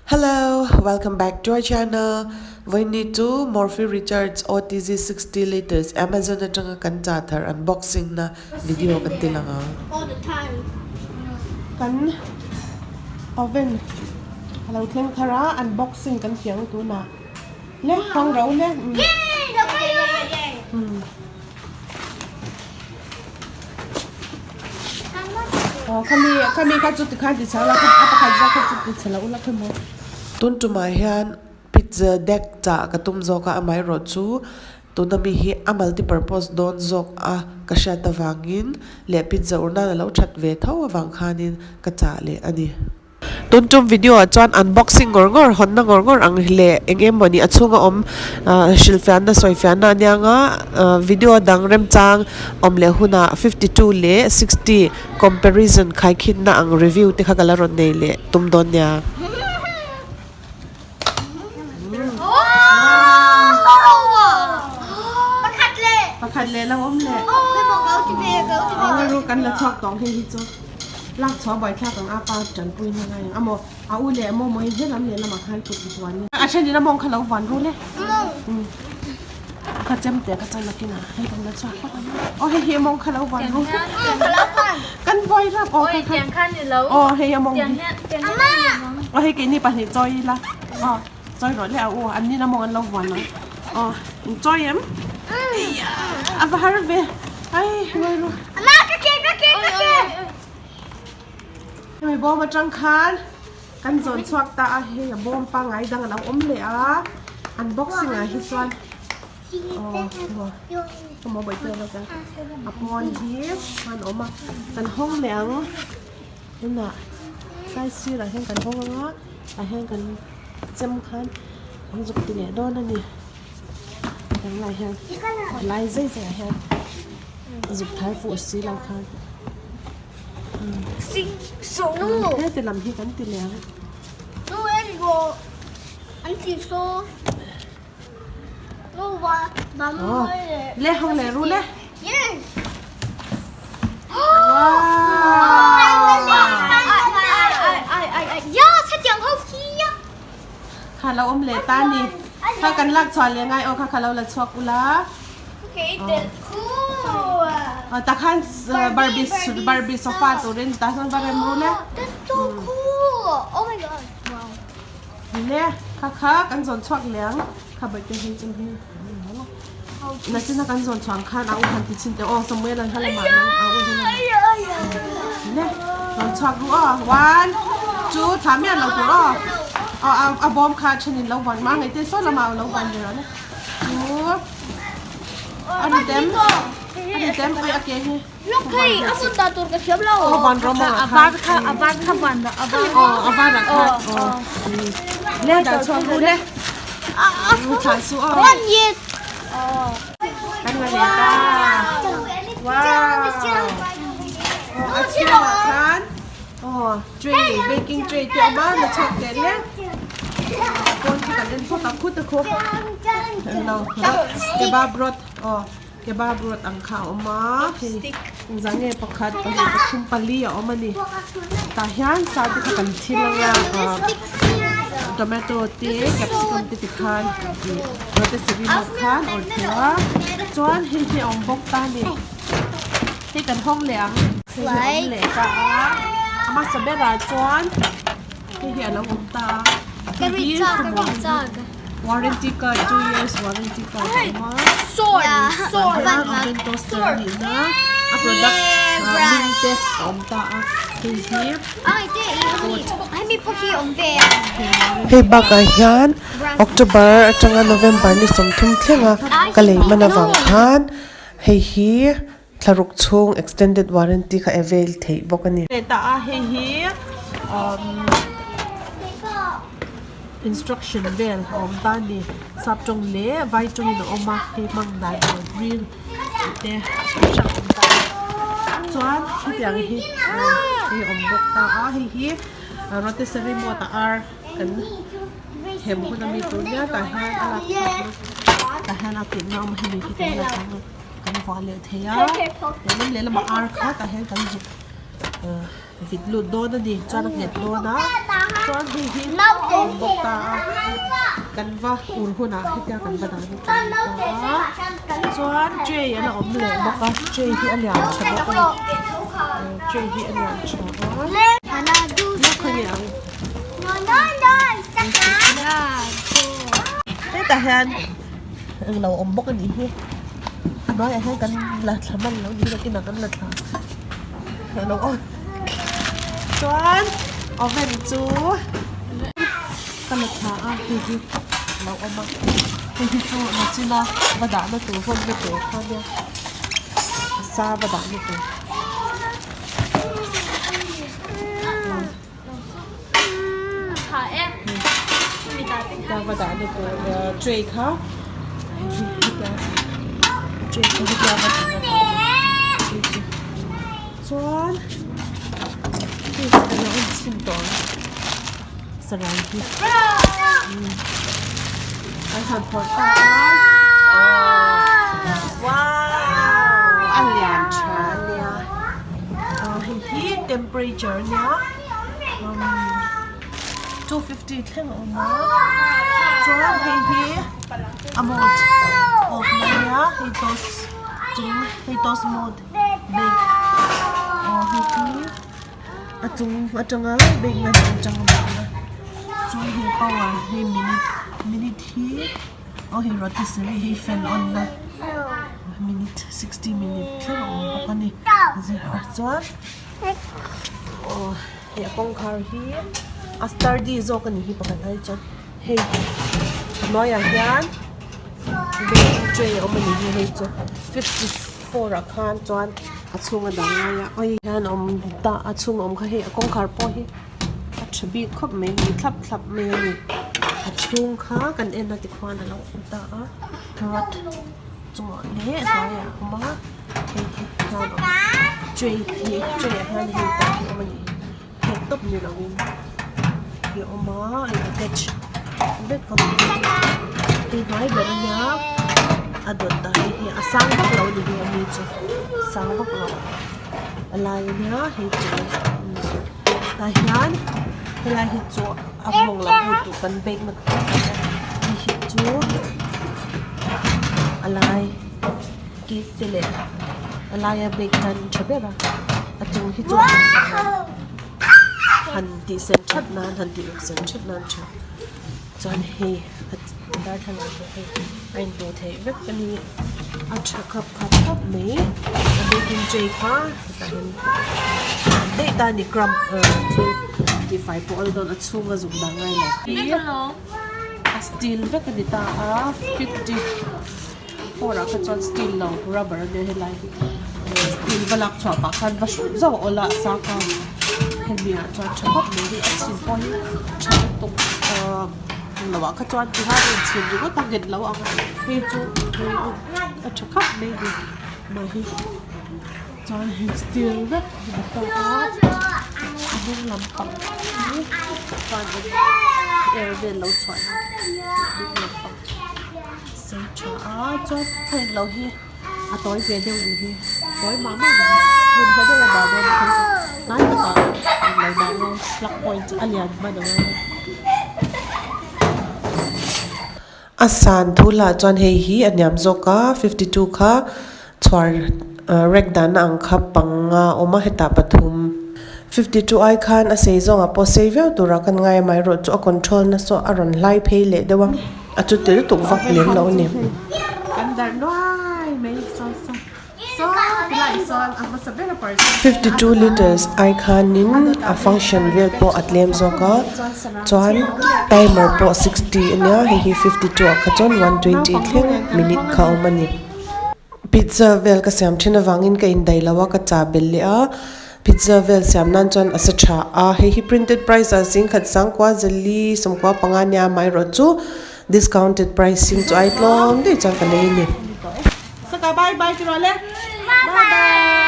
Hello, welcome back to our channel. Vawiini chu Morphy Richards OTZ 60 litres Amazon atanga kan chah thar unboxing na video kan ti lang ang. Kan oven a lo thleng thar a, unboxing kan ti ang tunah. Le hawng ro le. Aw khami khami kha chu tikhan ti chho la kha a pakhat zawk kha chu ti chhe lo ula khawimaw. Tun tumah hian pizza deck chah ka tum zawk a amaherawh chu tuna mi hi a multi purpose dawn zawk a ka hriat avangin leh pizza ur nan a lo that ve tho avang khanin ka chah leh a ni. Tun tum video ah chuan unboxing ngawr ngawr hawnna ngawr ngawr ang leh eng emaw ni a chhunga awm ah hrilhfiahna sawifiahna a nia nga ah video dang remchang awm leh hunah 52 leh 60 comparison khaikhinna ang review te kha ka la rawn nei leh tum dawn nia. Pakhat leh lo awm leh. Kan la chhuak tawng hei hi chu lak chhuah buai thlak ang a pa tanpui na ngai ang amaw a u leh maw maw in he lam leh lamah khan kut hi chuan a then in a mawng kha lo van ru le kha chem te kha chuan nakin ah hei kan la chhuak phawt ang aw hei hi a mawng kha lo van ru kan buai rap aw kha aw hei a mawng hi aw hei keini pahnih chawi ila aw chawi rawh le a u an nin a mawng an lo van ang aw in chawi em a va har ve ai ngawi ru hemi bawm atang khan kan zawn chhuak ta a hei a bawm pangngai dang a lo awm leh a unboxing ah hi chuan aw maw bawihte a lo kal a pawn hi an awm a kan hawng leh ang tunah sai sirah hian kan hawng anga tah hian kan chem khan an zuk ti leh dawn a ni tunah hian lai zai zaiah hian zuk thar fuh si lo khan heti lam hi kan ti leh ang. Le hawng leh ru le. Kha lo awm leh ta ni. Kha kan lak chhuah leh ngai aw kha kha lo la chhuak ula. Aw takhan Barbie Barbie sofa turin tah chuan va rem ru le. Le kha kha kan zawn chhuak leh ang kha bawihte hei chu hi nachina kan zawn chhuah ang khan a u han ti chhin teh aw Samuel an hala mah nang a u hi le rawn chhuak ru aw one two thla miah lo tur aw aw a bawm kha thenin lo van mah ngaihte saw lamah lo van ve rawh le two a ri tem a ri tem oi a ke hi Lok hei a hmun dah tur ka thiam lo. Aw van rawng ah khan. A var kha a var kha van dah a var. Aw a var ah khan aw. Le dah chhuak ru le. Ru thlah su aw. One year. Kan la leh ta. Wow. Aw a chhung ah khan aw tray baking tray te a awm a la chhuak teh le. Pawn kha kan en phawt ang khut a khu. Englo kebab rot aw. Kebab rot ang kha a awm a hei engzah nge pakhat pahnih pathum pali a awm a ni tah hian sa te kha kan thil anga ah tomato te capsicum te tikhan ih rotisserie mode khan awrh theih a chuan hei hi a awm bawk ta a ni hei kan hawng leh ang hei hi a awm leh ta a a hmasa berah chuan hei hi a lo awm ta a hei hi Warranty card, 2 years warranty card a awm a. Tah hian oven toaster a nih na a product hming te a awm ta a hei hi Hei bakah hian October atanga November ni 30 thlenga ka lei hman avang khan hei hi thlaruk chhung extended warranty kha avail theih bawk a ni. Leh ta a hei hi Instruction vel a awm ta a ni. Sap tawng leh vai tawngin a awm a, hei hmang dan tur grill tih te hrang awm ta a. Chuan hetiang hi hei a awm bawk ta a, hei hi rotisserie mode a ar kan hem hun ami tur nia tah hian a lak chhuak na tah hian a kilhna a awm a hemi hi kan la chang a kan vuah leh thei a lehlam lehlamah ar kha tah hian kan zuk. Vit lut dawn a ni chuan a nghet dawn a chuan hei hi a awm bawk ta a kan va ur hunah hetia kan va dan a ṭang ta a chuan tray a la awm leh bawk a tray hi a lian ṭha bawk a ni tray hi a lian ṭha a la khawnge ang hetah hian englo awm bawk a nih hi a hnuaiah hian kan la thla hman lo ni hi nakinah kan la thla. Lo aw chuan oven chu ka la thla a hei hi a lo awm a hei hi chu nachina va dahna tur hawn na tur kha nia sa va dahna tur. Ta va dahna tur tray kha tray kha hetia va dahna tur tray chu chuan hei hi ka lo en chhin tawh ang sarang hi an han phawrh ta a wow a lian tha ania. Hei hi temperature a nia 250 thleng a awm a chuan hei hi a mode off na ania hei toast chung hei toast mode bake aw hei hi a chung atanga bake na chung atanga bake na chuan hei power hei minute minute hi aw hei rotisserie hei fan on na. Minute 60 minute thleng a awm bawk a ni zirah chuan aw hei a kawngkhar hi a sturdy zawk a ni hi pakhat ai chuan hei hnuaiah hian baking tray a awm a ni hi hei chu 54 ah khan chuan a chhung a dang lai a hei hian a awm ta a chhung a awm kha hei a kawngkhar pawh hi a tha bik khawp mai a ni thlap thlap mai a ni a chhung kha kan en a tikhuan a lo awm ta a carrot. Chungah leh hnuaiah a awm a hei hi hian a awm tray hi tray ah hian hei tah hi a awm a ni phek tawp ni lovin hi a awm a a in attach vek a hei hnuai ber ania a dawt ah hei hi a sang vak lo a ni hi ami chu sang vak lo a lai ania hei chu tah hian helai hi chu a mawng lam hmuh tur kan bake na hei hi chu a lai cake te leh a laia bake hian tha ber a a chung hi chu han tih sen that nan han tih uk sen that nan tha chuan hei a darthlalang pawh hei a inhmuh theih vek a ni a tha khap khap khawp mai a baking tray kha hetah hian daih ta a ni crumb thil tihfai pawh a la dawn a chhung a zuk dah ngai lo hi a steel vek a ni ta a 54 ah kha chuan steel lo rubber a nia helai hi steel va lak chhuah pah khan va hrut zauh a awla a saka hemi ah chuan tha khawp mai hi a chhin pawh hi tha lutuk ahh englo ah kha chuan ti khan a inchhin ringawt a nghet lo ang a hei chu a tha khawp mai a ni mah hi chuan hei steel vek a ni ta a a hnung lampang hi chuan air vel lo chhuah na hnung lampang sei tha a chuan a englo hi a tawi ve deuh ni hi tawi mah mah ni hmun hla deuh a dah dawn phei chu hnai takah englo dah ngai plug point a lian hman ang a. A san thu lah chuan hei hi a hniam zawk a 52 kha chhuar rack dahna ang kha panga a awm a hetah pathum 52 ai khan a sei zawngah pawh sei viau turah kan ngai a amaherawhchu a control na saw a rawn hlai phei leh deuh a a chu ti lutuk vak lem lo a ni. 52 litres ai khanin a function vel pawh a tlem zawk a chuan timer pawh 60 ania hei hi 52 ah kha chuan 120 thleng minute kha a awm a ni. Pizza vel ka siam thin avangin ka indaih lo a ka chah belh leh a pizza vel siam nan chuan a sa tha a hei hi printed price ah singkhat sangkua zali sawmkua panga ania amaherawhchu discounted pricing chu ai tlawm daih chuan ka lei a ni. Saka bye bye ti rawh le. Bye bye.